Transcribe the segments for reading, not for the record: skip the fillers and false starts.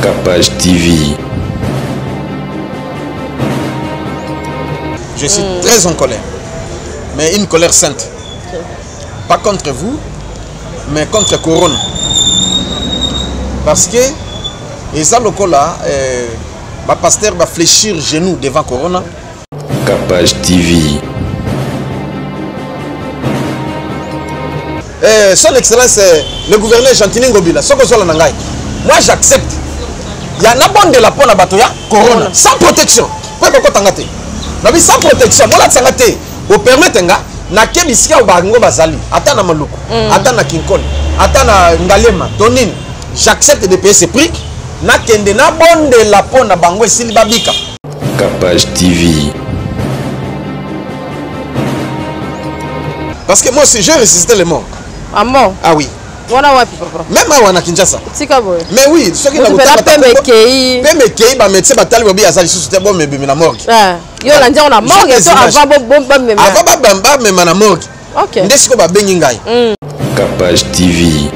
Capage TV. Je suis très en colère, mais une colère sainte. Pas contre vous, mais contre Corona. Parce que eza lokola ba pasteur ba fléchir genou devant Corona. Capage TV. Son Excellence le gouverneur Gentiny Ngobila, soko zola na ngai. Moi j'accepte. Ya na bondela pona bato ya Corona sans protection. Po ekokota nga te. Nabi sans protection, bolatisa nga te. Bo permettre nga na ke bisika oyo bango bazali, ata na Maluku, ata na Kinkole, ata na Ngalema, to nini. J'accepte de payer ce prix. Nakende na bondela pona bango esili babika. Capage TV. Parce que moi aussi, j'ai résisté les morts. Ah bon? Ah oui. Wana wapi papa? Même awa na Kinshasa. Tika boye. Mais oui, soki na Mutu pena kotanga pembe ta- ekei. Pembe ekei, ba médecin batali bobi aza lisusu te, bo mebimi na morgue. Ah, yo olandi yango na morgue J'ai des to images. avant bo mema? Avant ba mema na morgue. Ok. Nde siko ba bengi ngai. Capage TV.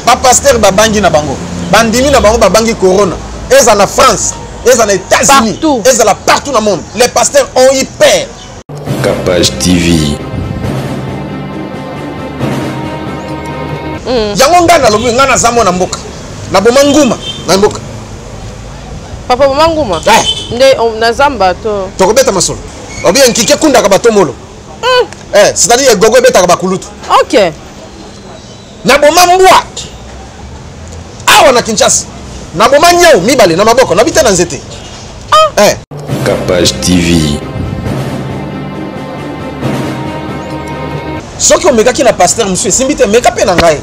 Ba pasteur ba bangi na bango. Ba ndimi na bango ba bangi corona. Eza na France, eza na États-Unis, Partout. eza la partout dans le monde. Les pasteurs ont eu peur. Capage TV. Yango nga na lobi nga na za mwana mboka. Na boma nguma na mboka. Papa boma nguma? Eh. Nde, oh, na zamba to. Tokobeta masolo. Obi nkike kundaka bato molo. Eh, c'est-à-dire gogo ebetaka bakulutu. Ok. Na boma mbwa. Awa na Kinshasa. Na boma nyau mibale na maboko na bita na nzete. Ah. Eh. Capage TV. Soki omekaki na pasteur mosusu esimbi te, meka mpe na ngai.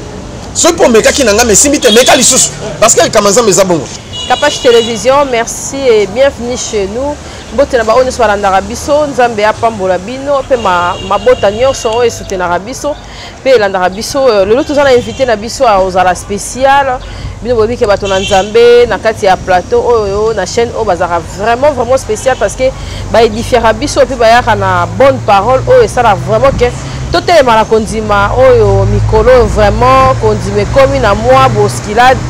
Soki mpe omekaki na ngai, mais esimbi te, meka lisusu. Parce que likambo ya Nzambe eza bongo. Capage Télévision, merci et bienvenue chez nous. Mbote na ba oyo nyonso balandaka biso, Nzambe apambola bino mpe mabota nyonso oyo esoutenaka biso mpe elandaka biso. Lelo toza na invité na biso ya ozala spécial. Bino boyebi ke bato na Nzambe na kati ya plateau oyo na chaîne oyo bazalaka vraiment vraiment spécial parce que ba édifiera biso mpe bayaka na bonne parole oyo esala vraiment ke totelema na kondima oyo mikolo oyo vraiment kondima ekomi na mwa boskilade.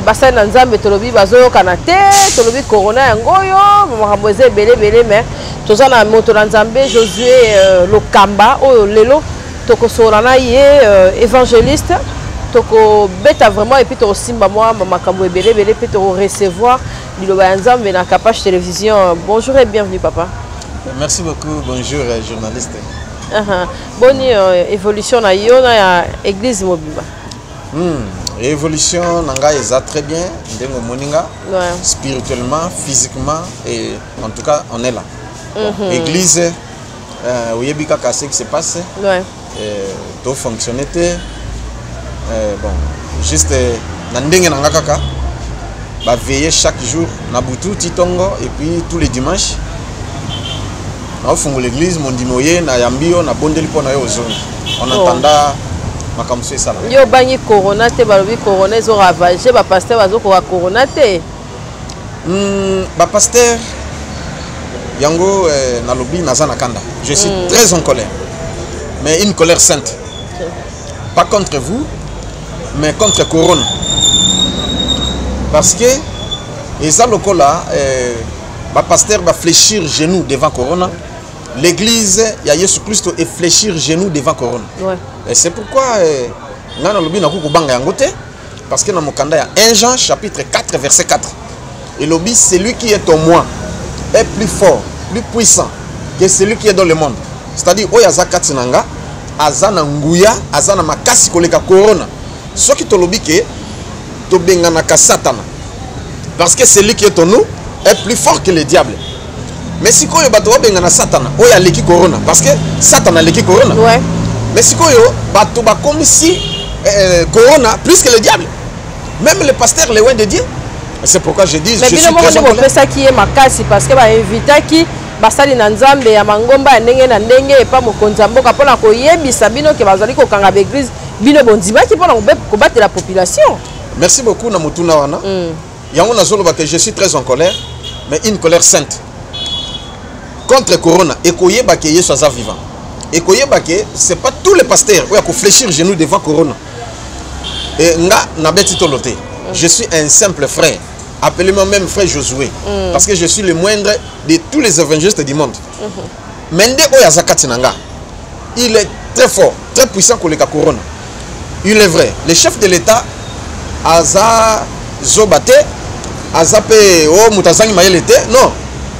Basali na Nzambe tolobi bazoyokana te, tolobi corona yango oyo makambo eza ebele ebele, mais toza na moto na Nzambe Josué Lokamba oyo lelo tokosola na ye évangéliste, tokobeta vraiment et puis tokosimba mwa makambo ebele ebele mpe tokorecevoir liloba ya Nzambe na Capage Télévision. Bonjour et bienvenue papa. Merci beaucoup, bonjour journaliste. Boni évolution na yo na ya église mobimba? Évolution na ngai eza très bien, ndenge omoni nga. Spirituellement, physiquement et en tout cas on est là. Église, oyebi kaka ce qui se passe. To fonctionner te. Bon, juste na ndenge na nga kaka ba veiller chaque jour na butu titongo et puis tous les dimanches. Na ofungola l'église, mondimi oye na yambi yo na bondeli mpo na yo ozongi. En attendant makambo so esala. Yo obangi corona te? Balobi corona ezo ravage, ba pasteur bazokoka corona te. Ba pasteur yango nalobi naza na kanda. Je suis très en colère, mais une colère sainte. Pas contre vous, mais contre corona. Parce que eza lokola ba pasteur ba fléchir genou devant corona. L'église ya Yesu Christo est fléchir genou devant corona. Et c'est pourquoi nga nalobi nakoki kobanga yango te, parce que na mokanda ya 1 Jean chapitre 4 verset 4 elobi celui qui est en moi est plus fort, plus puissant que celui qui est dans le monde. C'est-à-dire oyo aza kati na nga aza na nguya, aza na makasi koleka corona. Soki tolobi ke tobenganaka Satana, parce que celui qui est en nous est plus fort que le diable. Mais sikoyo bato babengana Satana oyo aleki corona, parce que Satana aleki corona. Mais sikoyo bato bakomisi corona plus que le diable. Même le pasteur le oint de Dieu. C'est pourquoi je dis, Mais je bino suis moko très nde en colère. bopesaki ye makasi parce que bainvitaki basali na Nzambe ya mangomba ya ndenge na ndenge epa mokonzi ya mboka mpona koyebisa bino ke bazali kokanga baeglise, bino bondimaki mpona kobatela population. Merci beaucoup na motuna wana. Yango nazoloba que je suis très en colère, mais une colère sainte. Contre corona, ekoyeba ke Yesu aza vivant. Ekoyeba ke c'est pas tous les pasteurs oyo ya kofléchir genou devant corona. Et nga nabeti tolo te. Je suis un simple frère. Appelez-moi même frère Josué. Parce que je suis le moindre de tous les évangélistes du monde. Mais nde oyo aza kati na nga, il est très fort, très puissant koleka corona. Il est vrai, le chef de l'État aza zoba te, aza pe o moto azangi mayele te. Non,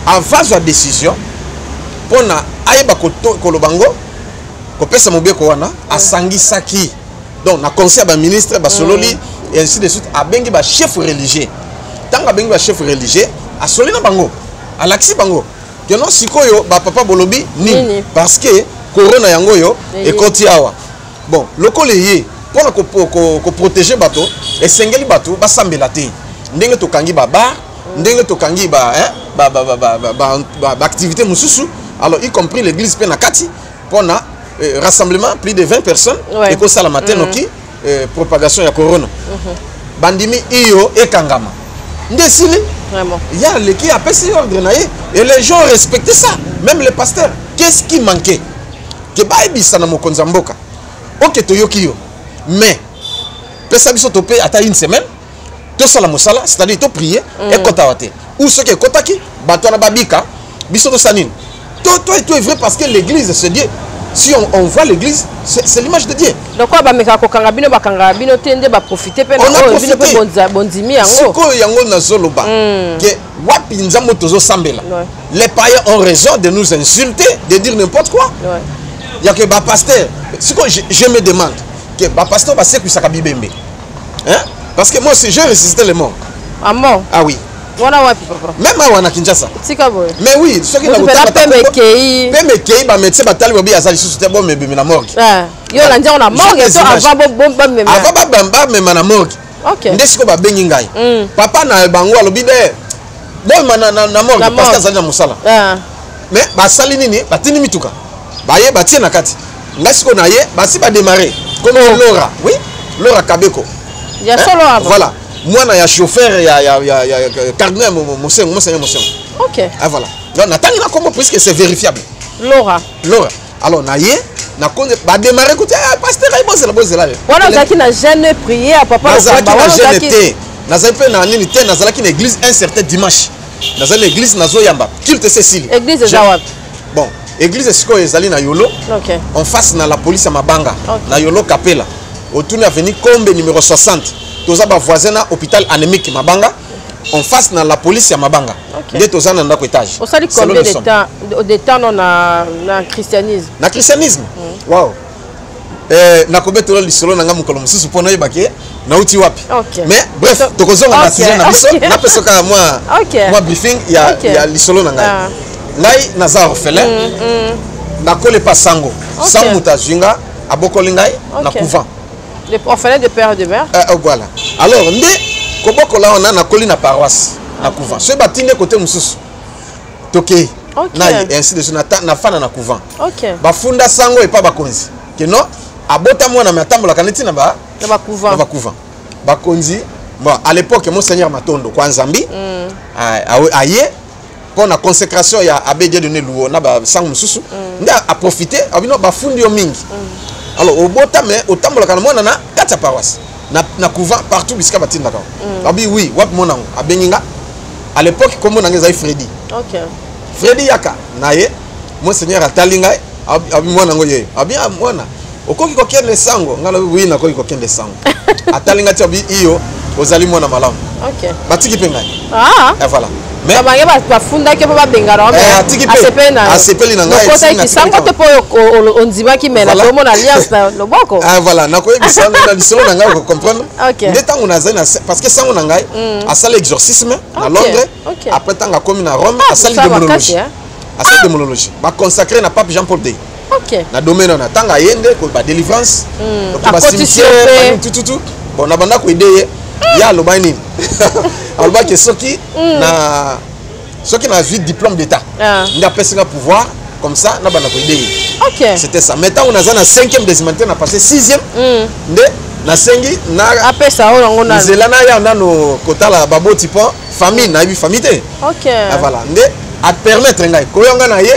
avant azwa décision mpona ayeba koloba ngo, kopesa mobeko wana, asangisaki donc na conseil ya baministre, basololi et ainsi de suite. Abengi bachef religieux. Ntango abengi bachef religieux, asoli na bango, alakisi bango ke non, sikoyo bapapa bolobi nini? Nini? Parce que corona yango oyo Eye. ekoti awa. Bon, lokola eye mpona koprotéger bato, esengeli bato basambela te. Ndenge tokangi babar, ndenge tokangi ba, hein, ba, ba, ba, ba, ba, ba, ba, ba activité mosusu, alors y compris l'église mpe na kati, mpona rassemblement plus de 20 personnes ekosalama te, noki propagation ya corona. Bandimi iyo ekangama nde esili. Vraiment. Ya aleki, apesi ordre na ye et les gens respectaient ça, même les pasteurs. Qu'est-ce qui manquait ke bayebisa na mokonzi ya mboka: ok, toyoki yo, mais pesa biso to mpe ata une semaine, tosala mosala, c'est-à-dire toprier ekɔta awa te, ou soki ekɔtaki, bato wana babika, biso tosala nini? To est vrai, parce que l'église, c'est Dieu. Si on voit l'église, c'est l'image de Dieu. Donc oyo bamekaka kokanga bino, bakangaka bino te, nde baprofite mpe na On a oyo bino mpe profité. Bondimi yango. Sikoyo yango nazoloba ke wapi Nzambe tozosambela? Les païens ont raison de nous insulter, de dire n'importe quoi. Ya ke bapasteur, sikoyo je me demande ke bapasteur basekwisaka bibembe, hein? Parce que moi aussi, j'ai ressuscité les morts. Ah bon? Ah oui. Wana wapi, papa? Même awa na Kinshasa. Tika boye. Mais oui, soki moto mpena pembe ekei. Pembe ekei, bamédecin batali, bobi aza lisusu te, bomebemi na morgue. Ah, yo olandi yango na morgue to avant bamema? Avant bamema na morgue. Nde sikoyo babengi ngai. Papa na bango alobi de bomema na morgue Na parce que morgue. azali na mosala. Ah. Mais basali nini? Batindi mituka, baye batie na kati. Ngai sikoyo na ye, basi badémarre comme Lora, oui, Lora Kabeko. Ya Hein? solo ava. Voilà, mwana ya chauffeur ya cardinal Mosengo, Monseigneur Mosengo. Ah voilà, donc natangi na kombo puisque c'est vérifiable. Lora. Lora. Alors na ye nakonde, badémarre kuti: ah, pasteur ayi, bozela, bozela. Wana ozalaki na jeûne, prière, papa? Nazalaki Lokamba, na wana jeûne ozalaki te, nazali mpe na nini te. Nazalaki na église un certain dimanche, nazali na église, nazoyamba culte cécile. Église eza wapi? Bon, église sikoyo ezali na Yolo, en face na la police ya Mabanga. Na Yolo Kapela, otuni avenue Kombe numéro 60. Toza bavoisin na hôpital anémique Mabanga, en face na la police ya Mabanga. Nde toza na ndako étage. Osali C'est là combien nous de sommes. temps no na christianisme? Na christianisme, wow, nakobetela lisolo na nga mokolo mosusu mpo nayeba ke nauti wapi. Mais bref, tokozonga na sujet na biso. Napesa kaka mwa mwa briefing ya, ya lisolo na ngai. Ngai naza orphelin, nakolepa sango. Sango moto azwi nga, abokoli ngai na couvent. Le orphelin de père et de mère. Voilà. Alors nde kobokola wana, nakoli na paroisse, na couvent. Soki batindi kote mosusu, tokei na ye, et ainsi de suite. Nafanda na couvent. Bafunda sango epa bakonzi ke non, abota mwana me atambolaka neti na ba Na bacouvent. Na bacouvent. Bakonzi, bon, à l'époque monseigneur Matondo kwa Nzambi aye mpo na consécration ya abbé Dieudonné Luo na basango mosusu, nde aprofite abino bafundi yo mingi. Alors obota me otambolaka na mwana na kati ya paroisse, na couvent, partout bisika batindaka. Abi oui, wapi mwana yango? Abengi nga. À l'époque kombo na nga ezali Fredi. Fredi, yaka na ye. Monseigneur atali ngai, abi mwana yango ye, abi: ah, mwana okoki kokende sango? Ngai nalobi: oui, nakoki kokende sango. Atali ngai ti, abi: iyo, ozali mwana malamu. Batiki mpe ngai. Ah. Et voilà, mais babange bafundaki mpo babengana. Eh, atiki mpe. Asepeli na yo. Asepeli na ngai, okotaki esinga sango te mpo oyo ondimaki me na tomona alliance na loboko. Ah voilà, nakoyebisa na lisolo na ngai, okocomprendre. Nde ntango nazali na, parce que sango na ngai asali exorcisme na Londres. Après, ntango akomi na Rome, asali mosala démonologie. makasi, hein? Asali démonologie, baconsacré na pape Jean Paul II. Na domaine wana, ntango aye nde badélivrance, donc Akotisi bacimetière, yo mpe. banini, tututu. Bon, na banda koaider ye, ye alobaki nini? Alobaki soki na soki nazwi diplôme d'état, nde apesi nga pouvoir comme ça na banda koaider ye. C'était ça. Mais ntango naza na cinquième des humanitaires, na passé sixième, nde nasengi na apesa oyo yango nano. Nzela naya nano kotala baboti mpo famille, nayebi famille te. Ah, voilà, nde apermettre ngai koyonga na ye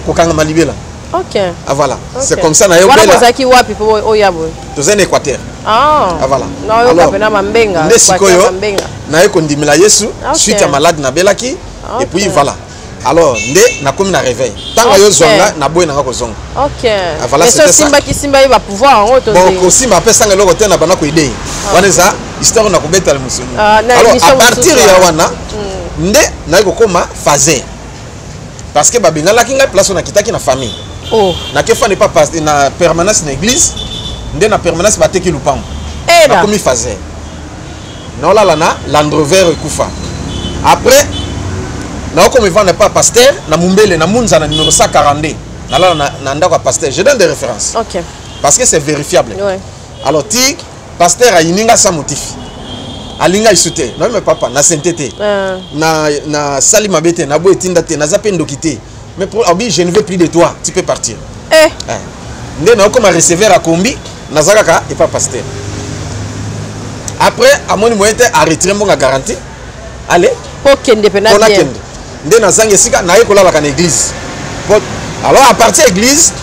kokangama libela. Ah, voilà, c'est comme ça na ye Wana obela. Bozalaki wapi mpo oya boye? Toza na Équateur. Ah, ah voilà. Alors, mambenga, nde sikoyo naye kondimela Yesu okay. Suite ya malade nabelaki okay. Et puis voilà, alors nde nakomi na réveil ntango Ok. ayo ozwanga, naboyi nanga kozonga. Ah, voilà, Mais c'était ça. osimbaki simba ye bapouvoir yango to Bon, ndenge? kosimba apesanga eloko te, na banda koidei wana eza histoire na kobetala mosuni. Ah, na Alors émission à partir mosusu, ya ah. wana nde naye kokóma fazer, parce que babengalaki ngai place oyo nakitaki na famille. Oh. Nakefanda epa na permanence na église, nde na permanence bateki lupango. Eda. Nakomi fazer, naolala na Land Rover ekufa. Après naokomi vanda epa pasteur na Mumbele, na Munza, na numéro 142. Nalala na ndako ya pasteur. Je donne des références parce que c'est vérifiable. Alors ti pasteur ayini nga sans motif, alinga lisu te. Nabi: "Me papa, nasente te." Ah. Na nasali mabe te, naboyi etinda te, naza mpe ndoki te, mais pour abi: "Je ne veux plus de toi, tu peux partir." Eh. Eh. Nde naokoma receveur ya kombi, naza kaka epa pasteur. Après amoni moyen te, aretire mbongo ya garantie, ale. Po kende mpe na mpo bien. Nakende nde nazangi esika, naye kolalaka na église. Alors à partir ya église,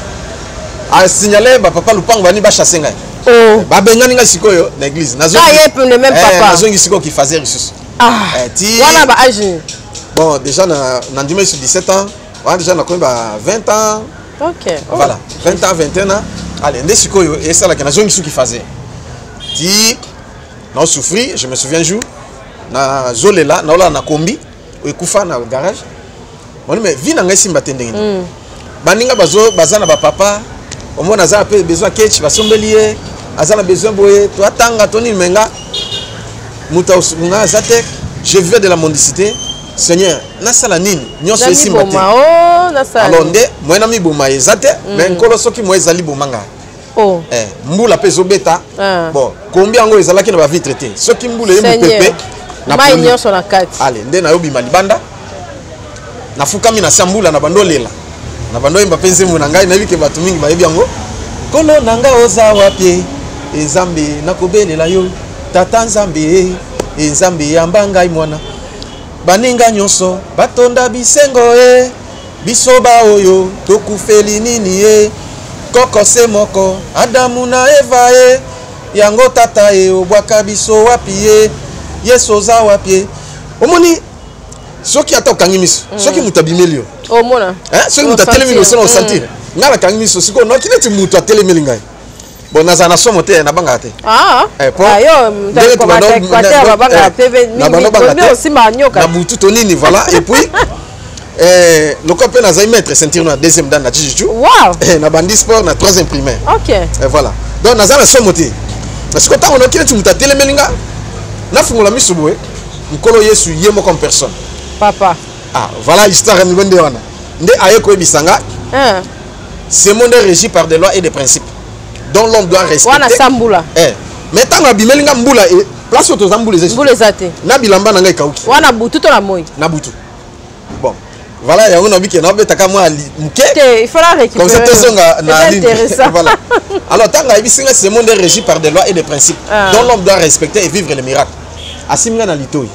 asignale bapapa lupango, bani bachasse ngai. Oh. Babengani ngai sikoyo na église. Ah, ye pe le même papa. Nazongi sikoyo kifazer lisusu. Ah. Eh, ti Wana ba âge? Bon, déjà na nandima sur 17 ans wana, déjà nakomi ba 20 ans. Oh. Voilà, 20 ans, 21 ans. Allez, nde sikoyo esalaki nazongi suki fazer, ti naosouffrir. Je me souviens, jour nazolela, naolala na kombi oyo ekufa na garage moni, mais vie na ngai esimba te. Ndenge nini baninga baza na bapapa, omona aza na mpe besoin ketch, basombeli ye, aza na besoin boye, to atanga to nini, me nga moto nga aza te. Je vivais de la mendicité. Seigneur, nasala nini? Nyonso esimba te. Namiboma o nasala Alors nini? Nde moye na miboma eza te, mais Nkolo, soki moye ezali, boma ngai. Oh. Eh, mbula mpe ezobeta. Ah. Bon, kombi yango ezalaki na bavitre te. Soki mbula eye, Seigneur. mopepe na Mai poli. nyonso na kati. Ale, nde nayobima libanda, nafukami na se ya mbula, na bando olela, na bando oyemba mpe nzembo na ngai. Nayebi ke bato mingi bayebi yango: "Nkolo na ngai, oza wapi? Ezambe, nakobelela yo. Tata Nzambe, e Nzambe, yamba ngai mwana. Baninga nyonso batonda bisengo, e biso baoyo tokufeli nini? E koko se moko, Adamu na Eva, e yango tata e obwaka biso wapi? Ye Yesu, oza wapi?" E omoni, soki ata okangi miso, soki moto abimeli yo, Omona. Eh, soki moto atelemi liboso na osentir. Ngai nakangi miso sikoyo, noki neti moto atelemeli ngai. Bon, nazala na somo te, nabangaka te. Ah. Eh, Ah, yo ndenge Équateur babangaka pe na bando banga mingi te. osimba nyoka. Na butu to nini, voilà. Et puis lokola mpe nazali maître ceinture na deuxième dan na jiu-jitsu. Na bandi sport na troisième primaire. Et voilà, donc naza na somo te. Na sikoyo ntango noki neti moto atelemeli nga, nafungola miso boye, Nkolo Yesu ye moko en personne. Papa. Ah voilà, histoire ya migo nde wana nde aye koyebisa nga: "Ce monde est régi par des lois et des principes dont l'homme doit respecter." Wana sa mbula. Eh. Mais ntango abimeli nga, mbula place oyo toza, mbula eza. Mbula eza te. Na bilamba na ngai ekauki. Wana butu to na moi? Na butu. Bon voilà, yango nabiki nabetaka mwa moke. Te, il faut la récupérer. Comme ça tozonga na Eza ligne. intéressant. Voilà, alors ntango ayebisi nga: "Ce monde est régi par des lois et des principes dont l'homme doit respecter et vivre les miracles", asimbi nga na litoi,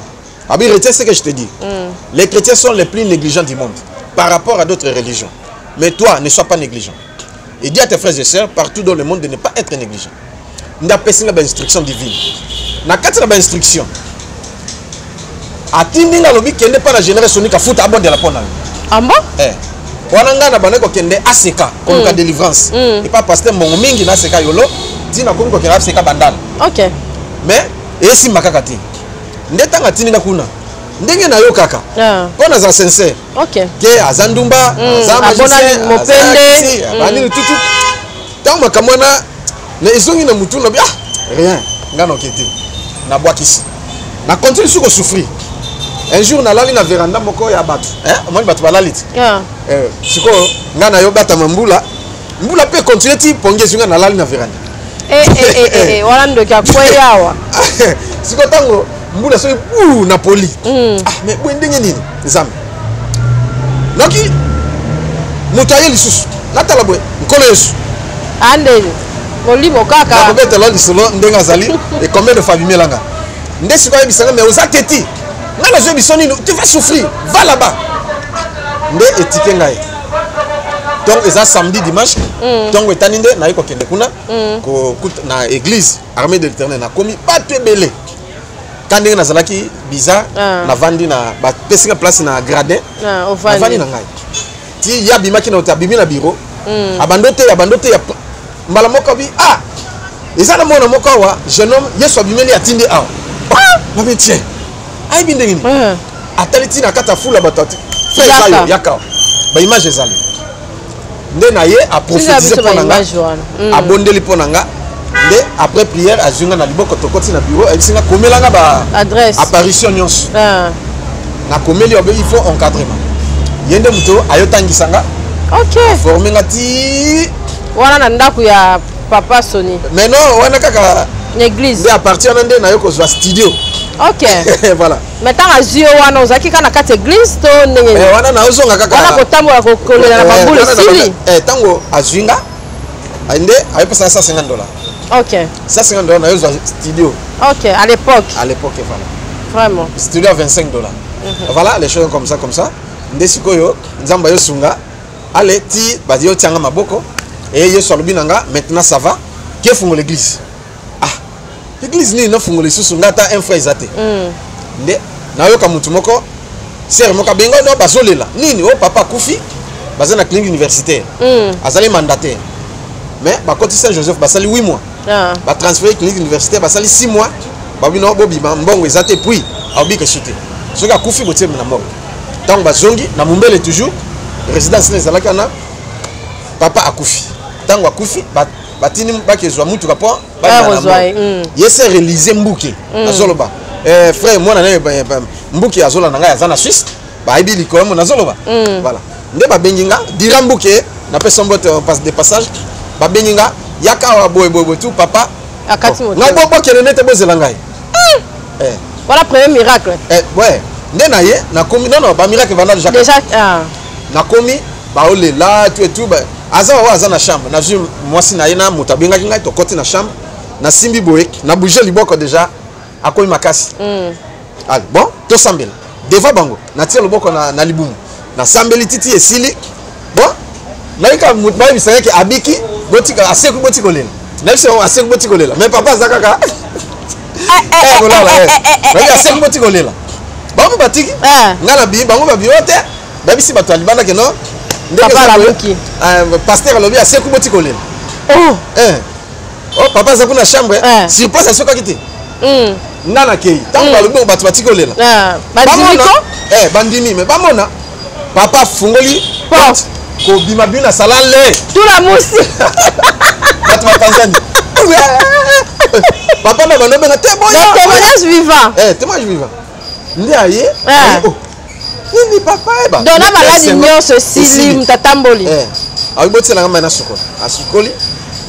abi: "Retiens ce que je te dis. Les chrétiens sont les plus négligents du monde par rapport à d'autres religions, mais toi, ne sois pas négligent et dis à tes frères et sœurs partout dans le monde de ne pas être négligent." Nde apesi nga bainstruction divine. Na kati na bainstruction, atindi nga, alobi: "Kende mpa na général Sonika Futa, abondela mpo na yo." Ah bon? Eh. Wana ngai na bandaki kokende aseka koluka délivrance epa pasteur Mbongo mingi na aseka yolo, ntina komi kokende aseka Bandala. Mais esimba kaka te. Nde ntango atindi nga kuna, ndenge nayokaka, mpo naza sincère, ke aza ndumba, aza abona magicien, aza mopende. kisi, abanini tutu. Ntango makambo wana na ezongi na mutu, nabi: "Ah, rien, ngai naoke te." Nabwakisi, na continue su kosouffrir. Un jour nalali na veranda moko ya bato, omoni bato balali ti. Eh, sikoyo ngai nayobatama mbula, mbula mpe continue ti pongi ezwi ngai, nalali na veranda. Eh, eh, eh, eh, eh, wana ndoki akwei awa. Sikoyo ntango mbula soki bu na poli, ah, mais boye ndenge nini, Nzambe? Noki moto aye lisusu, natala boye, Nkolo Yesu. Andeni molimo kaka. Nakobetela lisolo ndenge azali et combien de fois abimelanga. Nde sikoyo ayebisanga: "Mais oza teti, ngai nazwi biso nini? Tu vas souffrir, va là-bas." Nde etike ngai. Donc eza samedi, dimanche, ntongo etani nde naye kokende kuna kokuta na église Armée de l'Éternel. Nakomi, bato ebele. Ka ndenge nazalaki bizarre, navandi na, bapesi nga place na gradin. Ah, ovandi. Navandi na ngai ti ye abimaki na ote, abimi na bureau, abando te, abando te ya mbala moko abi: "Ah, eza na mwana moko awa, jeune homme, Yesu abimeli, atindi awa." Nabi: "Tiens, ayebi ndenge nini?" Atali ntina kati ya fula bato, ati: "Frère, eza yo, yaka." Baimage ezali nde na ye, aprophétise mpo na nga, abondeli mpo na nga. Nde après prière, azwi nga na liboko, tokoti na bureau, ayebisi nga: "Komelanga ba adresse apparition nyonso." Nakomeli, obe il faut encadrement. Ye nde moto ayotangisa nga, forme nga ti Wana na ndako ya papa Soni? Mais non, wana kaka na église. Nde à partir wana nde nayo kozwa studio. Voilà. Mais ntango azwi yo wana, ozalaki kaka na kati église to ndenge nini? Eh, wana naozonga kaka. Wana kotambola, kokolela na bambula esili? Ntango azwi nga nde ayopesanga 150 $. 150 $, nayozwa studio. Ok, à l'époque. À l'époque, voilà. Studio à 25 $. Voilà, les choses comme ça, comme ça. Nde sikoyo Nzambe ayosunga, ale ti bazi yotianga maboko e Yesu alobi na nga: "Maintenant ça va, ke fungola église." Ah, église nini nafungola lisusu? Nga ata un frère eza te. Nde nayoka motu moko, sere moko abenga no, bazolela nini o papa akufi, baza na clinique universitaire, azali mandataire, mais bakoti Saint Joseph, basali 8 mois, batransféré clinique universitaire, basali 6 mois, babino bobima, mbongo eza te, puis aobika esu te, soki akufi botie na morgue. Ntango bazongi na Mombele, toujours résidence na ezalaki wana, papa akufi. Ntango akufi, batindi bakezwa mutuka mpo ye se réalise mbuke. Nazoloba, frère, mwana na ye mbuke azolanda ngai, aza na Suisse, bayebi likolo mo nazoloba. Voilà, nde babengi nga dira mbuke, napesa mbote de passage. Babengi nga: "Yaka awa, boye boye boye tu papa." Akati ngai bokende nete, bozela ngai. Voilà, premier miracle. Ouais, nde na ye nakomi. Non, non, bamiracle banda déjà. Déjà, ah. Nakomi, baolela tu et tout, aza oyo aza na chambre. Nazwi mwasi na ye na moto abengaki ngai, tokoti na chambre, nasimbi boye, na bouge liboko, déjà akomi makasi. Allez, bon, tosambela devant bango. Natie loboko na libumu, nasambeli titi esili. Bon, nayika moto bayebisaka ke abiki, botika, aseku, botika kolela. Nayebisa bango aseku, botika kolela, mais papa aza kaka kolala. Nayebi aseku, botika kolela. Bango batiki nga na bi bango babi oyo te, bayebisi bato ya libanda ke non, ndenge Papa eza boye, alamuki. Pasteur alobi aseku, botika kolela. Oh, papa aza kuna chambre. Sur place asokaki te. Nga nakei, ntango balobi bongo, bato batiki kolela. Bandimi ko? Bandimi, mais bamona papa afungoli porte, kobima bino na sala le Tula musi. Bato bapanzani, papa na bando benga te boya. Donc témoignage vivant. Témoignage vivant nde aye. Aye, oh, nini papa eba? Donc na maladi nyonso esili, moto atamboli. Ayi, botielanga mai na sukola. Asukoli,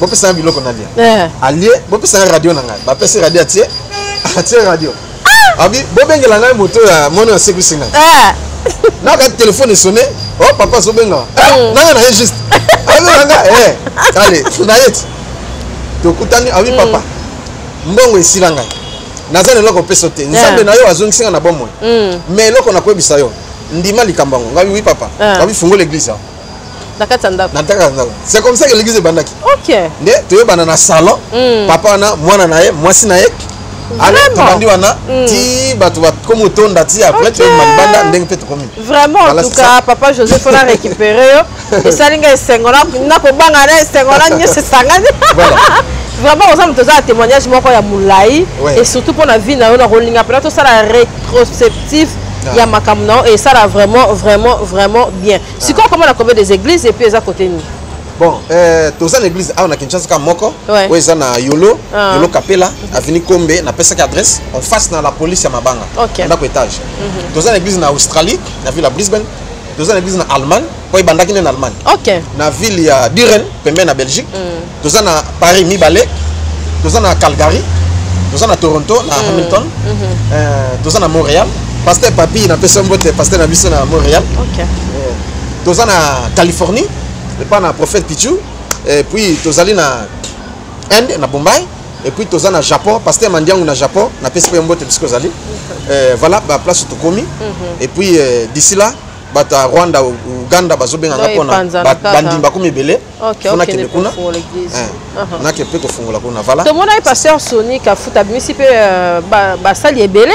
bopesanga biloko nalia. Alie, bopesanga radio na ngai. Bapesi radio, atie radio. Abi: "Bobengela ngai moto ya mwana asekwisi ngai." Naka telefone esone: "Oh, papa azobenga nanga." Na ye juste abenga nga, ale na ye ti tokutani. Abi: "Papa, mbongo esila ngai, naza na eloko opesa te. Nzambe na yo azongisi nga na bomoi, mais eloko nakoyebisa yo, ndima likambo yango." Ngai: "Oui, papa." Abi: "Fungola église awa." Na kati ya ndako. Na kati ya ndako. C'est comme ça que l'église ebandaki. Nde toyebana na salon, papa wana, mwana na ye, mwasi na ye. Ale, tobandi wana ti bato bakomi otonda, ti après toyebima libanda ndenge mpe tokomi. Vraiment, en Voilà, tout c'est cas ça. Papa Joseph, on a récupéré yo, esali ngai esengo nakobanga na esengo na nyonso esangani. Voilà. Vraiment, oza moto oza na témoignage moko ya molai et surtout mpona vie na yo. Na kolinga mpena tosala rétrospective ya makambo na yo, esala vraiment, vraiment, vraiment bien. Sikoyo komona combien des églises et puis eza côté nini? Bon, toza na église awa na Kinshasa kaka moko, oyo eza na Yolo, Yolo Kapela, avenue Kombe. Napesaki adresse, en face na la police ya mabanga, ndako étage. Toza na église na Australie, na ville ya Brisbane. Toza na église na Allemagne, po ebandaki nde na Allemagne, na ville ya Duren, pembeni na Belgique. Toza na Paris mibale, toza na Calgary, toza na Toronto, na Hamilton, toza na Montréal. Pasteur Papi, napesi yo mbote, pasteur na biso na Montréal. Toza na Californie, epa na prophète Pichu. Et puis tozali na Inde, na Bombay. Et puis toza na Japon, pasteur Mandiangu na Japon, napesi mpe yo mbote bisika ozali. Voilà baplace tokomi. Et puis d'ici là Bato ya Rwanda, Uganda bazobenga nga Donc, mpona epanzana kaka. bandimi bakomi ebele. Ok, Fo okende nakende kuna. kofungola église. Eh, nake mpe kofungola kuna, voilà. Tomonaki pasteur Soni Kafuta abimisi mpe basali ebele,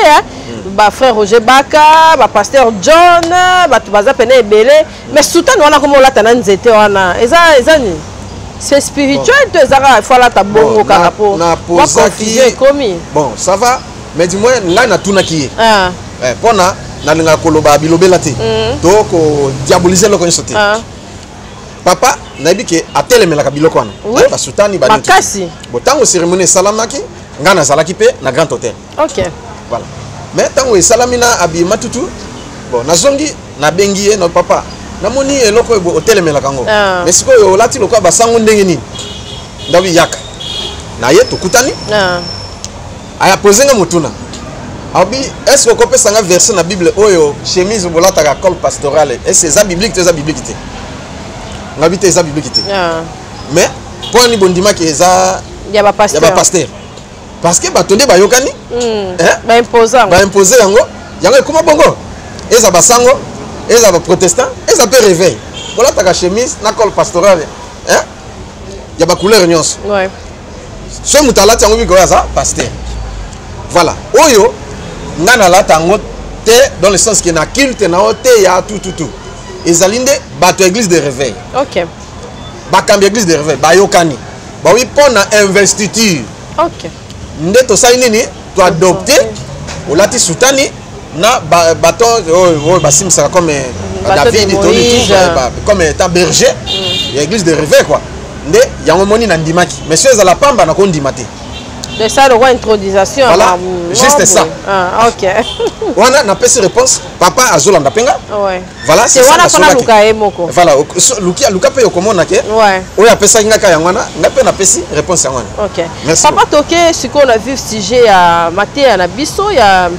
bafrère Roger Baka, bapasteur John, bato baza pene ebele. Mais soutane wana koma olata na nzete wana, eza nini? C'est spirituel to eza kaka fo alata bongo? Bon, Kaka po na mwa confusion ekomi. Bon, ça va, mais du moins ngai natunaki ye. Ah, mpona nalingaka koloba bilobela te to kodiaboliser eloko nyonso te. Papa nayebi ke atelemelaka biloko wana. Basutani banini. Makasi. Bon, ntango cérémonie esalamaki, ngai nazalaki mpe na Grand Hôtel. Voilà, mais ntango esalami na abima tutu, bon, nazongi, nabengi ye na papa, namoni eloko oyo otelemelaka yango. Mais sikoyo olati lokola basango, ndenge nini? Ndabi yaka na ye, tokutani. Aya pose nga motuna, abi: est ce que okopesa nga verset na Bible oyo chemise bolataka col pastoral, est ce eza biblique to eza biblique te? Ngabi te, eza biblique te. Mais mpo ani bondimaki eza ya ya bapasteur? Bapasteur, parce que bato nde bayokani. Hein? Baimpose yango. Baimpose yango, yango ekóma bongo. Eza basango, eza baprotestant, eza mpe réveil, bolataka chemise na col pastoral, hein? Ya bacouleur nyonso. Soki moto alati yango, biko oyo aza pasteur. Voilà, oyo ngai nalata yango te dans le sens ke na culte na yo te ya tututu, ezali nde bato ya église de réveil. Bakambi ya église de réveil bayokani, bawi mpo na investiture. Nde tosali nini? Toadopte, olati sutani na baton oyo basimisaka comme Baton de David toni Moïse. tout, comme étant berger ya église de réveil quoi. Nde yango moni nandimaki, mais so ezala pamba, nakondima te. De ça le roi intronisation. Voilà, juste ça. Ah, ok. Wana napesi réponse, papa azolanda mpe nga. Voilà, c'est c'est ça. wana mpona Nasolaki. luka ye moko. Voilà, luka mpe okomona ke oyo apesaki nga ka yango wana, ngai mpe napesi réponse yango wana. Merci. Papa, toke sikoyo na vif sujet ya mateya na biso ya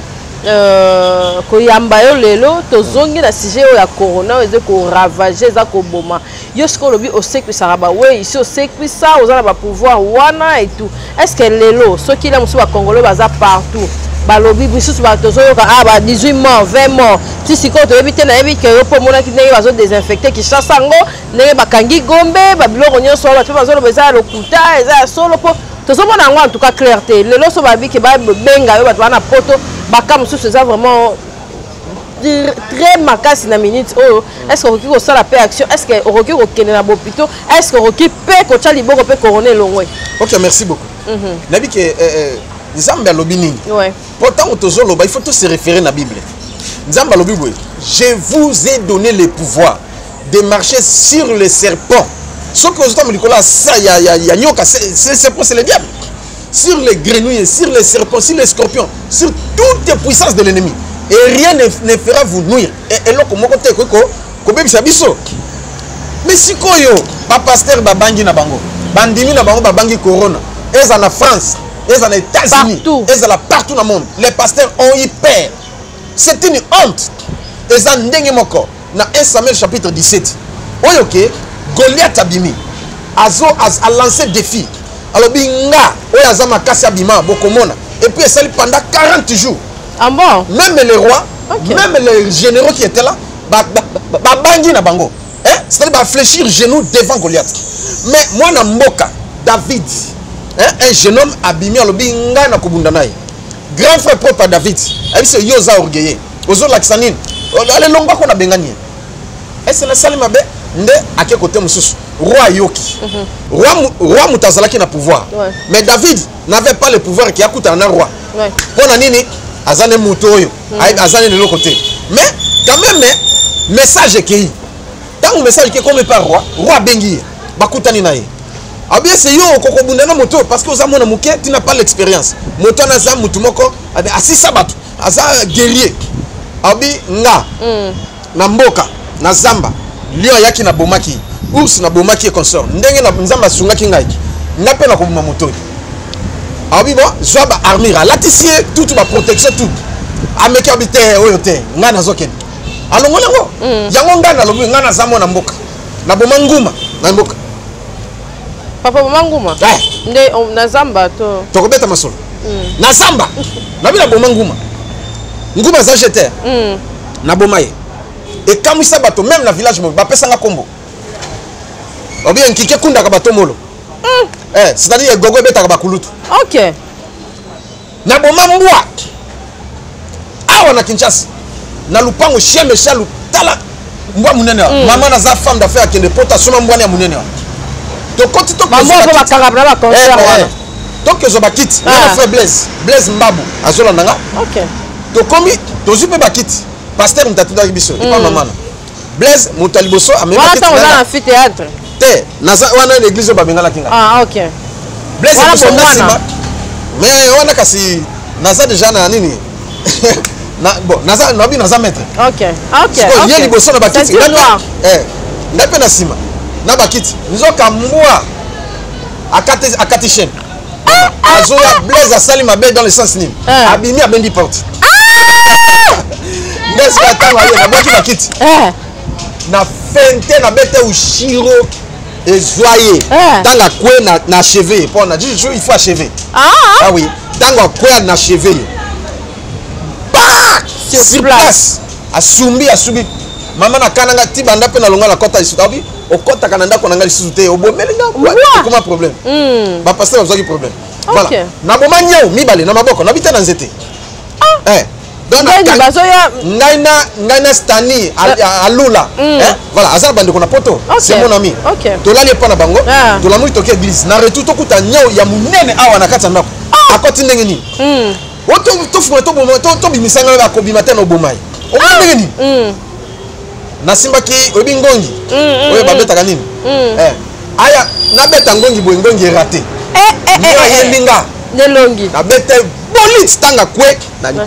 koyamba yo lelo. Tozongi na sujet oyo ya corona oyo eza koravager, eza koboma. Yo sikoyo olobi osekwisaka bawei, si osekwisa, oza na bapouvoir wana et tout. Est ce que lelo soki la mosusu bacongolais baza partout, balobi misusu, bato tozoyoka ah ba 18 morts, 20 morts, ti sikoyo toyebi te. Nayebi ke yo mpo omonaki ndenge bazodésinfecter Kinshasa yango, ndenge bakangi Gombe, babiloko nyonso wana, bato mpe bazoloba eza ya lokuta, eza ya solo, mpo tozomona yango en tout cas clair te. Lelo so babi ke babenga yo, bato baa na poto, baka mosusu eza vraiment très makasi na minute oyo. Est ce que okoki kosala mpe action? Est ce que okoki kokende na bopito? Est ce que okoki mpe kotya liboko mpe corona elongwe? Ok, merci beaucoup. Nayebi ke Nzambe alobi nini. Mpo ntango tozoloba, il faut to se référer na Bible. Nzambe alobi boye: je vous ai donné le pouvoir de marcher sur le serpent. Soki ozotambola likolo ya ya nyoka, c'est serpent, c'est le diable, sur les grenouilles, sur les serpents, sur les scorpions, sur toutes les puissances de l'ennemi, et rien ne fera vous nuire. Et eloko moko te ekoki kobebisa biso. Mais sikoyo bapasteur babangi na bango, bandimi na bango babangi corona. Eza na France, eza na États-Unis, Partout. ezala partout na monde, les pasteurs ont eu peur. C'est une honte. Eza ndenge moko na 1 Samuel chapitre 17 oyo ke Goliath abimi, azo alancé défi, alobi: nga oyo aza makasi abima, bokomona. Et puis esali pendant 40 jours. Ah bon? Même les rois, même les généraux qui étaient là, babangi na bango, hein? C'est-à-dire bafléchir genou devant Goliath. Mais mwana mboka David, hein, un jeune homme abimi, alobi: ngai na kobunda na ye. Grand frère propre ya David ayebisi: yo oza orgueilleux, ozolakisa nini? Ale longwako, na bengani ye. Ese nasali mabe nde ake kote mosusu. Roi ayoki, roi moto azalaki na pouvoir. Mais David n'avait pas le pouvoir ki akutana na roi. Mpo na nini? Aza nde moto oyo aza nde eloko te. Mais quand même message ekei. Ntango message ekei komi pa roi, roi abengi ye, bakutani na ye, abi ese yo okokobunda na moto oyo parce que oza mwana moke, tu n'as pas l'expérience. Moto wana aza motu moko asisa bato, aza guerrier. Abi: nga na mboka na zamba, lion ayaki, nabomaki, ours nabomaki ye, consort. Ndenge na Nzambe asungaki ngai, nga mpe nakoboma moto oyo. Abi: bon, zwa ba armure. Alatisi ye tutu, baprotection tout. Ameki, abi: te, oyo te, ngai nazokende. Alongoli yango. Yango ngai nalobi, ngai naza mwana mboka, naboma nguma na mboka. Papa, mama, nguma? Eh. Nde na zamba to? Tokobeta masolo na zamba, nabi naboma nguma. Nguma aza jeter. Naboma ye. Ekamwisa bato même na village mo bapesanga kombo. Obi nkiki ekundaka bato molo. Eh, c'est-à-dire egogo ebetaka bakulutu. Ok. Naboma mbwa awa na Kinshasa na lupango chien méchant, tala mbwa munene wa. Mama naza femme d'affaires, akende pota asoma mbwana ya munene wa. Tokoti bakanga na baconcert wana. Tokezwa bakiti. Nga na frère Blaise, Blaise Mbabu azolanda nga. Tokomi, tozwi mpe bakiti. Pasteur moto atindaki biso epa mama na Blaise, moto ya liboso amemi wana bakiti. Ntango oza na na amphithéâtre? Te, naza wana na église oyo babenganaki nga. Ah, ok. Blaise Wana liboso, nga bomwana. nsima. Mais wana kasi naza déjà na nini na, bon, naza nabi, naza maître. Ok. Sikoyo ye liboso na bakiti, Ceinture noire. Ngai mpe na nsima na bakiti. Nzoka mbwa akati chaîne, azoya. Blaise asali mabe dans le sens nini? Ah. Abimi, abendi porte. Nde sika ntango aye, nabwaki bakiti na fente, nabete ushiro, ezwa ye. Ah. Ntango akwe na achevé ye, mpo na juju il faut achever. Ah. Ah oui, ntango akweya na achevé ye Sur sur place. place, asumbi, asumbi. Mama nakananga ti banda mpe nalonga, nakɔta lisusu. Abi okɔtaka na ndako na ngai lisusu te, obomeli nga. Mbwa. Okoma problème. Bapasteur bazwaki problème. Voilà. Naboma nyau mibale na maboko, nabi te na nzete. Eh, donc Ndeni bazoya. Ngai na Stani Alula. Eh, voilà, aza na bandeko na poto. C'est mon ami. Tolali epa na bango. Tolamuli, toki église. Na retour, tokuta nyau ya monene awa na kati ya ndako. Akoti ndenge nini? O tofunga, tobimisa ngai, akobima te na oboma ye. Omoni ndenge nini? Nasimbaki, oyebi ngongi oyo babetaka nini? Eh, aya nabeta ngongi boye, ngongi eraté. Eh, eh, Nyo eh, eh. ayembi nga. Nelongi. Nabeta bolite, ntango akwe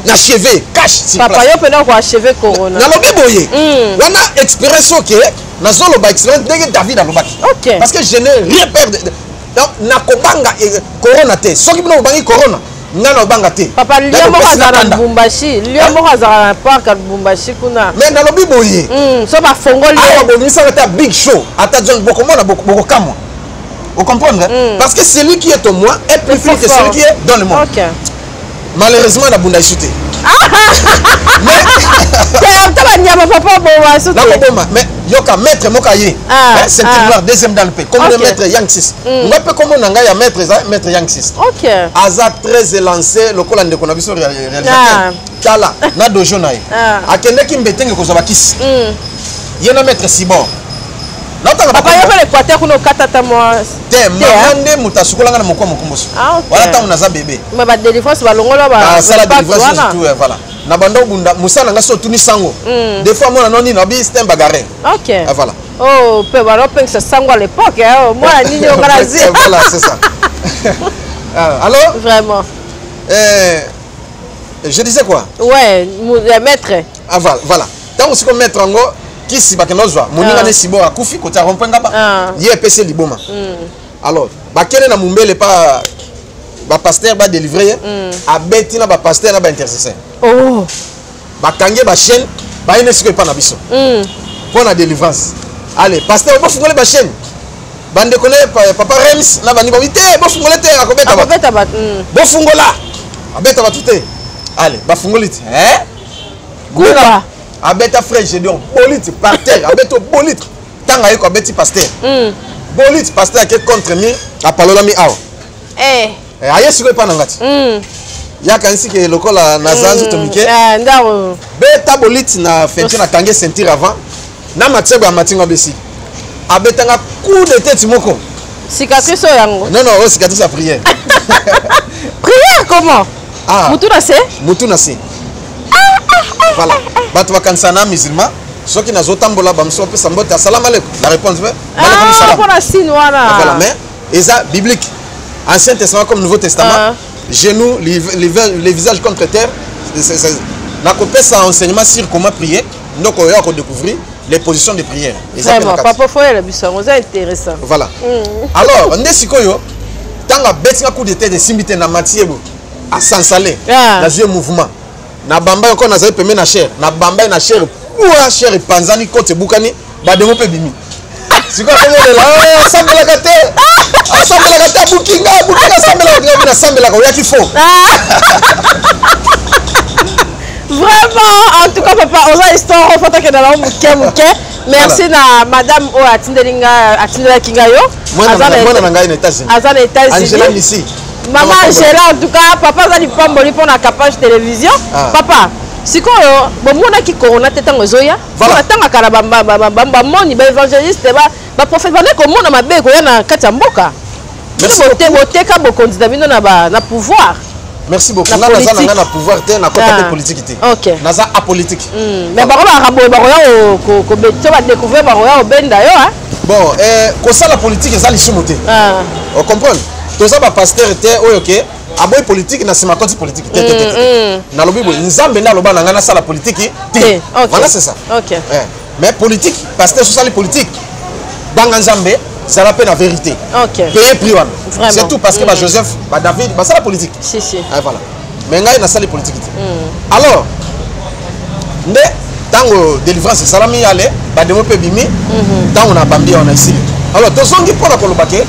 na cheve cash sur Papa, place. yo mpena koachever corona. Nalobi boye, wana expérience oke nazoloba, expérience ndenge David alobaki. Parce que je n'ai rien peur donc nakobanga corona te. Soki bino bobangi corona, ngai naobanga te. Papa, lion moko azala na Lubumbashi, lion moko azala na parc ya Lubumbashi kuna. Mais nalobi boye, So bafongoli awa bomisaka ata big show, ata John, bokomona, bokokamwa. Vous comprenez? Parce que celui qui est au moi est plus fort que celui qui est dans le monde. Malheureusement, nabunda esu te. Ata banyama, papa, boma su te. Nakoboma, mais yoka, maître moko aye. Ah, ceinture ah. noire, deuxième dan mpe komona maître Yang 6. Nga mpe komona ngai ya maître eza maître Yang 6. Aza très élancé lokola ndeko na biso réalisateur. Tala na dojo na ye. Akendeki mbetenge kozwa bakisi, ye na maître Sibor. Naotanga. Papa, yo mpe l'Équateur kuna okatata mwa Te, mama nde moto asukolanga na mokwa mokomboso. Ah, ok. Wana ntango naza bébé. Mais badélivrance balongola. Basala délivrance surtout, voilà. Na banda obunda mosala na ngai, so otuni sango des fois mona no nini, abi c'est un bagarre. Ah, voilà. Oh, mpe balopengisa sango à l'époque, hein, mwana nini oyo nga nazwi. Voilà, c'est ça. Ah, alors Vraiment. Je disais quoi? Ouais, ya maître. Ah, voilà, voilà. Ntango siko maître yango kisi bakende ozwa moninga ne Sibor akufi kotia rond-point Ngaba. Ye epesi ye liboma. Alors bakende na Mumbele pa bapasteur, badélivre ye. Abeti na bapasteur na baintercesseur. Bakangi ye bachaîne, bayene sikoyo epa na biso mpo na délivrance. Allez, pasteur, bofungole bachaîne. Bandeko ne papa Rems na bandi babi te, bofungole te, akobeta bato. Akobeta bato. Bofungola, abeta bato te. Allez, bafungoli te. Eh? Kuba. Abeta frère Gédéon bolite par terre, abeta bolite. Ntango ayeko abeti pasteur bolite, pasteur ake contre mur, apalolami awa. Eh, aye sikoyo epa na nga ti yakanisi ke lokola naza nzoto mike. Eh, ndako. Beta bolite na feinture, nakangi ceinture avant na matière ya matingo, abesi abetanga coup de tête moko. Cicatrice oyo yango? Non, non, oyo cicatrice ya prière. Prière comment? Ah. Mutu na se. Mutu na se, voilà. Bato bakanisa na musulman. Soki nazotambola, bamosusu bapesa mbote, asalamu alaikum, la réponse mpe Ah, mpona signe wana. Voilà, mais eza biblique, Ancien Testament comme Nouveau Testament. Genoux, les visages contre terre. Nakopesa enseignement sur comment prier. Ndoko oyo akodécouvrir les positions de prière. Eza mpe na Vraiment. kati. Papa, foyela biso yango, eza intéressant. Voilà. Alors nde sikoyo ntango abetinga coup de tête, esimbi te, na matie bo asansale. Nazwi ye mouvement na bamba yoko, nazali pembe na chaire, na bamba ye na chaire pua, chaire epanzani, kote ebukani, bademo mpe bimi. Sikoyo akomolela, asambelaka te, asambelaka te, abukinga, abukinga, asambelaka te. Nga nasambelaka, oyaki faux. Vraiment, en En tout cas, papa, oza histoire oyo tokende nango moke moke. Merci na madame oyo atindeli nga, atindelaki nga yo. Mwana na ngai na États-Unis. Aza na États-Unis. Angela Missi. Mama Angela, en tout cas, papa aza lipamboli mpona Capage Télévision. Ah. Papa, sikoyo bomonaki corona te ntango ezoya? Voilà. Ntango kala bamoni baévangéliste, baprophète bandaki komona mabe ekoya na kati ya mboka. Merci. Boteka bokonzi na bino na pouvoir. Merci beaucoup. Na Nga naza na politique. nga na pouvoir te, na kota Ah. pe politique te. Ok. Naza apolitique. Mais bango bakaka boye, bakoya so badécouvrir, bakoya kobenda yo, hein? Bon, kosala politique eza lisumu te. Ah. Ocomprendre, toza bapasteur te oyo ke aboyi politique, na nsima akoti politique te, te, te, te. Nalobi boye, Nzambe nde aloba na ngai nasala politique te. Te, ok. Voilà, c'est ça. Ok. Mais politique, pasteur sosali politique, banga Nzambe, zala mpe na vérité. Ok. Paye prix wana. Vraiment. C'est tout, parce que bajoseph, badavid basala politique. Si, si. Ah, voilà, mais ngai nasali politique te. Alors nde ntango délivrance esalami, ale bademo mpe ebimi, ntango na bambi wana esili. Alors tozongi mpona koloba ke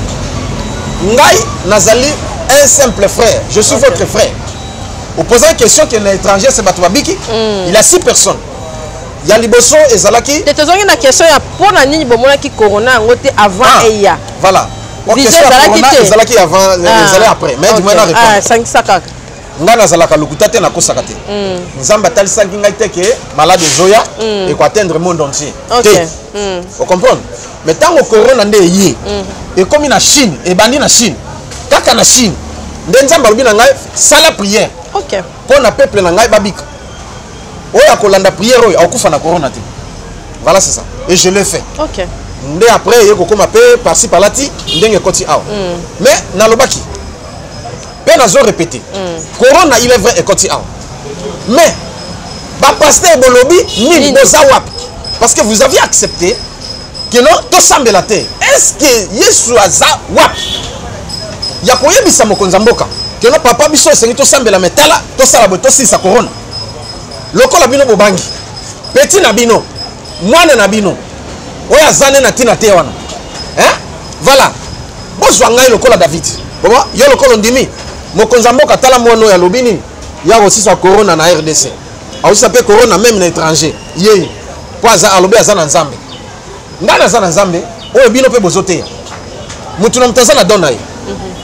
ngai nazali un simple frère, je suis votre frère. Opposant question ke na étranger se bato babiki, il y a six personnes. Ya liboso ezalaki Te, tozongi na question ya mpona nini bomonaki corona yango te avant Ah, eya. voilà. Ok, Vision question ya ezalaki corona te. ezalaki avant, ezali après, mais du moins na répondre. Ah, sangisa kaka. Ngai nazalaka lokuta te, nakosaka te. Nzambe atalisaki ngai te ke malade ezoya, ekoatteindre monde entier te. Ocomprendre? Mais ntango corona nde eye, ekomi na Chine, ebandi na Chine, kaka na Chine nde Nzambe alobi na ngai: sala prière mpo na peuple na ngai babika. Oyo akolanda prière oyo akokufa na corona te. Voilà, c'est ça, et je l'ai fait. Nde après eye kokóma mpe par-ci par-là ti ndenge ekoti awa. Mais nalobaki mpe nazo répéter, corona, il est vrai, ekoti awa, mais bapasteur bolobi nini? Nini? Boza wapi? Parce que vous aviez accepté que non, tosambela te. Est ce que Yesu aza wapi ya koyebisa mokonzi ya mboka ke non, papa, biso esengi tosambela, me tala, tosala boye, tosilisa corona? Lokola bino bobangi petit na bino, mwana na bino oyo aza nde na ntina te wana, hein? Voilà, bozwa ngai lokola David. Boba yo lokola ondimi mokonzi ya mboka, tala mwana oyo alobi nini ya kosisa corona na RDC, akosisa mpe corona même na étranger ye, mpo aza alobi aza na Nzambe. Ngai naza na Nzambe oyo bino mpe bozoteya. Motu na moto aza na don na ye.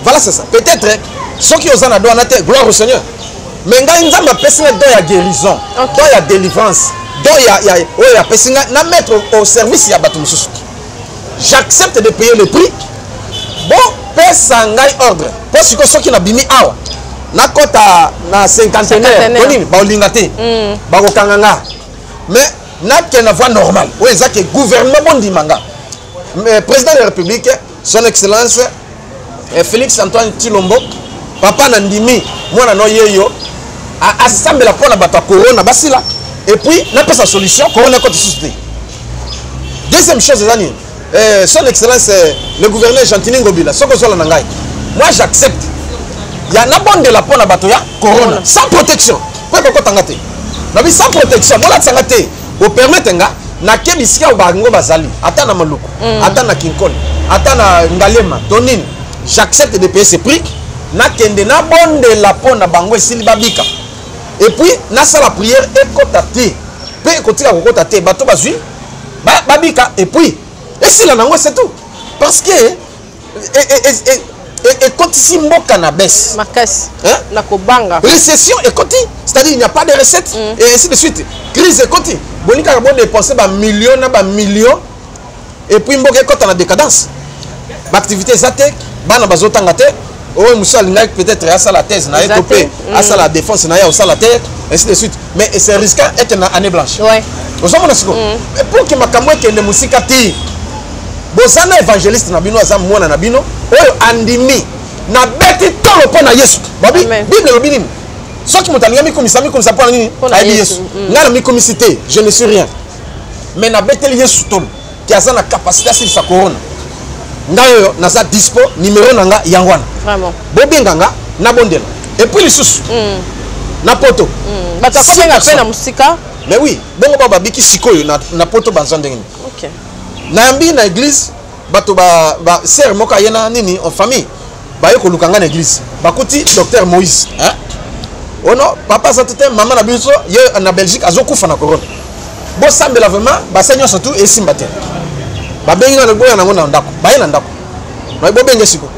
Voilà, c'est ça. Peut-être soki oza na don wana te, gloire au Seigneur, mais ngai Nzambe apesi ngai don ya guérison, don ya délivrance, don ya oyo apesi ngai na mettre au service ya bato mosusu. J'accepte de payer le prix. Bopesa ngai ordre, mpo sikoyo soki nabimi awa, nakɔta na cinquantenaire, Cinquantenaire. to nini, baolinga te, bakokanga nga. Mais nakende na voie normale oyo eza ke gouvernement bondima nga. Mais président de la République, Son Excellence Félix Antoine Tshilombo, papa, na ndimi mwana no ye yo asambela mpo na bato ya corona basila, et puis napesa solution, corona ekota lisusu te. Deuxième chose eza nini? Son Excellence le gouverneur Gentiny Ngobila, soki ozwala na ngai, moi j'accepte ya nabondela mpo na bato ya corona sans protection, mpo ekokotanga te. Nabi sans protection, bolatisanga te, bopermettre nga nake bisika oyo bango bazali, ata na Maluku, ata na Kinkole, ata na Ngalema to nini. J'accepte de payer ce prix, nakende nabondela mpo na bango, esili babika, et puis nasala prière ekota te mpe ekotika kokota te, bato bazwi babika, et puis esila nango, c'est tout. Parce que ekotisi mboka na baisse. Makasi. Hein? Na kobanga. Récession ekoti, c'est-à-dire il n'y a pas de recette et ainsi de suite. Crise ekoti, boni kaka bodépense bamillion na bamillion, et puis mboka ekota na décadence, baactivité eza te, bana bazotanga te. Oyo mosusu alingaki peut-être asala thèse na ye Eza to te. mpe asala défense na ye, osala te, ainsi de suite. Mais c'est risquant ete na année blanche. Ozomona sikoyo? Mais pour ke makambo ekende mosika te, boza na évangéliste na bino, aza mwana na bino oyo andimi nabeti tolo mpo na Yesu. Babi Amen. Bible elobi nini? Soki moto alingi amikomisa, amikomisa mpo na nini? Mpo na Ayebi Yesu. Yesu. Ngai na mikomisi te, je ne suis rien, mais nabeteli Yesu tolo ke aza na capacité asilisa corona. Ngai oyo naza dispo, numéro na nga yango wana. Bobenga nga, nabondela. Et puis lisusu na poto Bato six akobenga mpe na personnes. mosika. Mais oui, bongo bao babiki sikoyo na poto banza ndenge nini? Nayambi na église bato ba sœur moko aye na nini en famille, baye koluka nga na église, bakuti docteur Moïse, hein? Ono papa aza te, mama na biso ye na Belgique azokufa na corona. Bosambela vraiment, basali nyonso tu esimba te. Babengi nga, boya nango na ndako, baye na ndako, bobenge siko,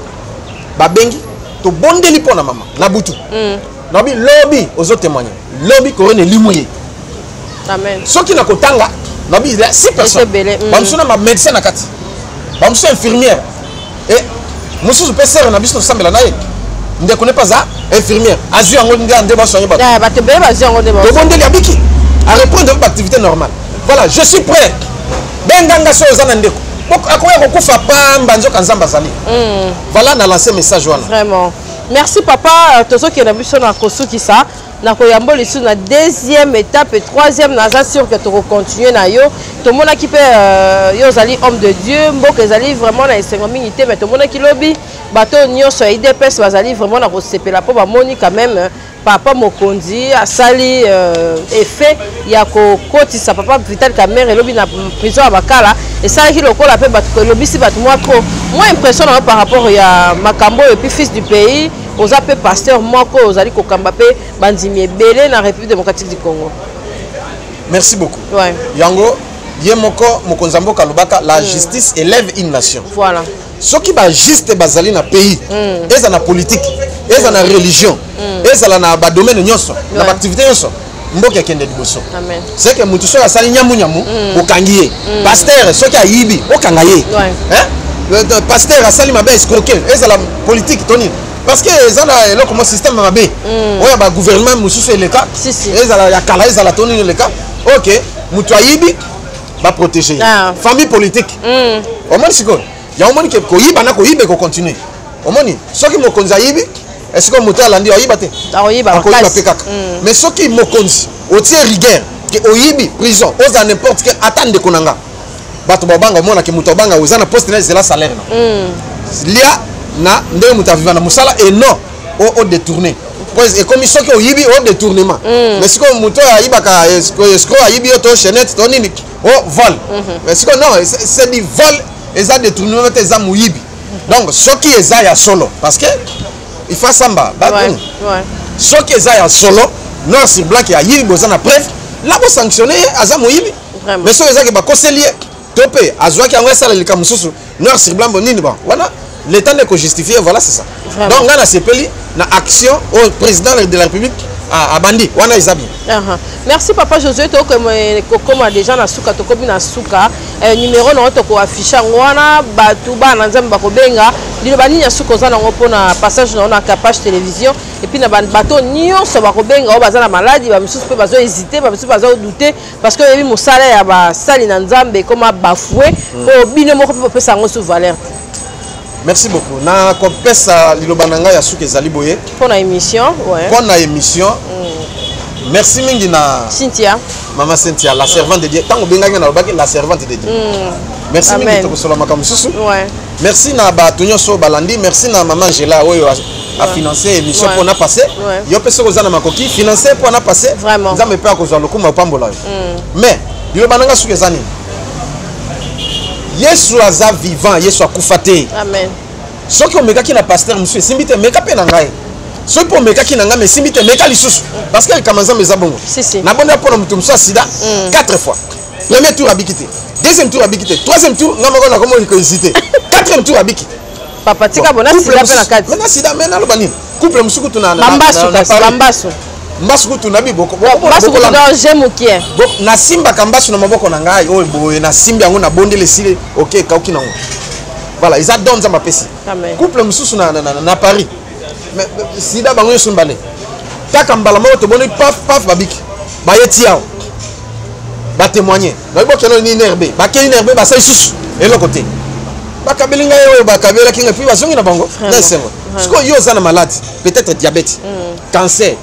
babengi, tobondeli mpo na mama na butu. Nabi lobi ozotémoigne, lobi corona elimwi ye. Amen. Soki na kotanga, nabi six personnes, bamosusu na bamédecin na kati, bamosusu infirmière, e mosusu mpe sere na biso tosambela na ye, ndeko ne mpe aza infirmière, azwi yango nde basoigne bato. Bato ebele bazwi yango nde. Tobondeli, abiki, areprendre baactivité normale. Voilà, je suis prêt. Benganga soki oza na ndeko akoya kokufa pamba, nzoka Nzambe azali. Voilà, na lancé message wana. Vraiment, merci papa. Tozokende biso na kosukisa na koyamba lisusu na deuxième étape et troisième. Naza sûr que tokocontinue na yo. Tomonaki mpe yo ozali homme de Dieu. Mboka ezali vraiment na esengo mingi te, mais tomonaki lobi bato nyonso ya UDPS bazali vraiment na kosepela mpo bamoni quand même papa mokonzi asali effet ya kokotisa papa Vital Kamerhe elobi na prison ya Makala. Esalaki lokola mpe bato elobisi bato mwa trop mwa impression na yo par rapport ya makambo oyo. Et puis fils du pays, oza mpe pasteur moko oyo ozali kokamba mpe bandimi ebele na République démocratique du Congo. Merci beaucoup. Yango ye moko mokonzi ya mboka alobaka: la justice élève une nation. Soki bajuste bazali na pays, eza na politique, eza na religion, ezala na badomaine nyonso, na baactivité nyonso, mboka ekende liboso. C'est que motu soki asali nyamunyamu, okangi ye. Pasteur soki ayibi, okanga ye. Pasteur asali mabe, escroquer, ezala politique to nini, parce que eza na eloko mo système mabe oyo ya bagouvernement mosusu eleka, ezala ya kala, ezala to nini eleka. Ok, moto ayibi, baprotege ye. Famille politique, omoni sikoyo yango, omoni ke koyiba na koyiba ekocontinue. Omoni soki mokonzi ayibi, esiko moto alandi ayiba te? Akoyiba. Akoyiba mpe kaka. Mais soki mokonzi otie rigueur ke oyibi, prison, ozala n'importe quel, ata ndeko na nga, bato babanga. Omonake moto abanga, oza na poste na ezela salaire na lia na ndenge moto aviva na mosala et non odétourné. Po ekomi soki oyibi, o détournement. Mais sikoyo moto oyo ayibaka, escroc, ayibi yo to chaînette to nini, o vol. Mais sikoyo non, c'est du vol, eza détournement te, eza moyibi. Donc soki eza ya solo, parce que il faut asamba, soki eza ya solo, noir sur blanc, ayibi, boza na preuve la, bosanctionne ye, aza moyibi. Mais soki ezaki bakoseli ye to mpe azwaki yango esala likambo mosusu, noir sur blanc, bonini, bon, wana l'état nde kojustifie. Voilà, c'est ça. Donc ngai nasepeli na action oyo président de la République abandi wana, eza bien. Merci papa Josué. Tokokoma déjà na suka, tokomi na suka. Numéro nango tokoaffiche yango wana, bato bana Nzambe bakobenga. Liloba nini ya suka oza nango mpona passage nango na Capage Télévision, et puis na bato nyonso bakobenga oyo baza na maladi, bamisusu mpe bazohésite, bamisusu bazodouter, parce que oyebi mosala ya basali na Nzambe ekoma bafoué, mpo bino moko mpe bopesa yango sous valeur te? Merci beaucoup. Na kopesa liloba na ngai ya suka ezali boye. Mpo na émission, ouais. Mpo na émission, merci mingi na Cynthia. Mama Cynthia, la servante de Dieu. Ntango obengaki nga, nalobaki la servante de Dieu. Merci mingi, tokosola makambo mosusu. Merci na bato nyonso oyo balandi. Merci na mama Angela oyo afinance émission mpo na passé. Yo mpe soki oza na makoki, finance mpo na passé. Nzambe mpe akozwa lokumu, opambola yo. Mais liloba na nga soki eza nini? Yesu aza vivant, Yesu akufa te. Amen. Soki omekaki na pasteur mosusu, esimbi te, meka mpe na ngai. Soki mpe omekaki na ngai mais esimbi te, meka lisusu, parce que likambo Nzambe eza bongo. Si, si. Nabondela mpo na moto mosusu ya sida quatre fois. Premier tour abiki te, deuxième tour abiki te, troisième tour nga moko nakomoni kohésite, quatrième tour abiki. Papa, tika bona sida mpe na kati. Mais na sida, mais naloba nini? Couple mosusu kutu na Bambasu. Na Kasi Paris. Bambasu. Mbasu kutu na biboko. Mbasu kutu donc je mokie. Nasimbaka mbasu na maboko na ngai oyo boye, nasimbi yango, nabondeli, esili, ok, ekauki nango. Voilà, eza don Nzambe apesi. Amen. Couple mosusu na Paris, mais sida bango nyonso mibale, kaka mbala moko toboni, paf paf, babiki, baye ti awa, batémoigne. Nayebi bokende ni INRB, bakei INRB, basali susu eloko te, bakabeli ngai oyo bakabelaki ngai, puis bazongi na bango na esengo. Sikoyo yo oza na maladi, peut-être diabète, cancer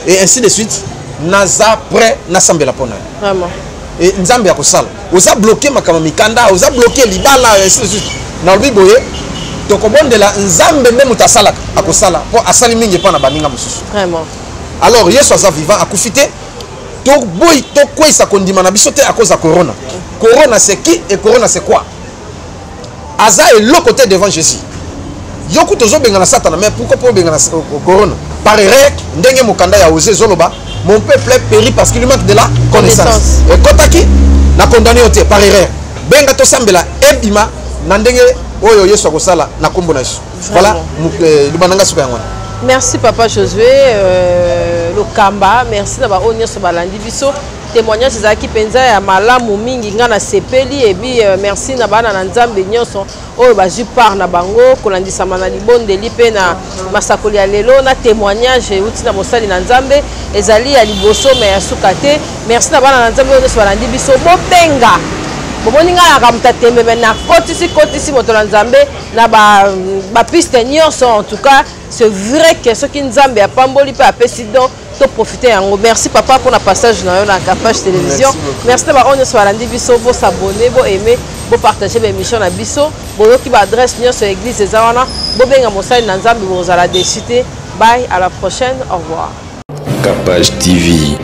et ainsi de suite, naza prêt nasambela mpo na yo. E Nzambe ya kosala. Oza bloqué makambo mikanda, oza bloqué libala, ainsi de suite, nalobi boye, tokobondela. Nzambe nde moto asalaka, akosala mpo asali mingi epa na baninga mosusu. Alors Yesu aza vivant, akufi te. Toboyi tokweyisa kondima na biso te akoza corona. Corona c'est qui et corona c'est quoi? Aza eloko te devant Jésus. Yo kutu ozobengana Satana, mais pourquoi po obengana corona? Par erreur, ndenge mokanda ya Osée ezoloba, mon peuple périt parce qu'il lui manque de la connaissance. Ekotaki na condamné yo te par erreur. Benga tosambela ebima na ndenge oyo Yesu akosala na kombo na Yesu. Voilà, liloba na nga suka yango wana. Merci papa Josué Lokamba, merci na ba oyo nyonso balandi biso. Témoignage ezalaki mpenza ya malamu mingi, nga nasepeli ebi merci na bana na Nzambe nyonso oyo bazwi part na bango kolandisama na libondeli mpe na masakoli ya lelo na témoignage euti na mosali na Nzambe, ezali ya liboso me ya suka te. Merci na bana na Nzambe oyo nyonso balandi biso. Bobenga, bomoni ngai naka moto atembe, me nakotisi kotisi moto na Nzambe na bapiste nyonso. En tout cas, c'est vrai que soki Nzambe apamboli mpe apesi don, toprofite yango. Merci papa mpona passage na yo na Capage Télévision. Merci na baoyo nyonso balandi biso. Bos'abonner, boaime, bopartage baémission na biso. Boyoki baadresse nyonso ya église eza wana. Bobenga mosali na Nzambe, bozala déçu te. Bye, à la prochaine, au revoir. Capage TV.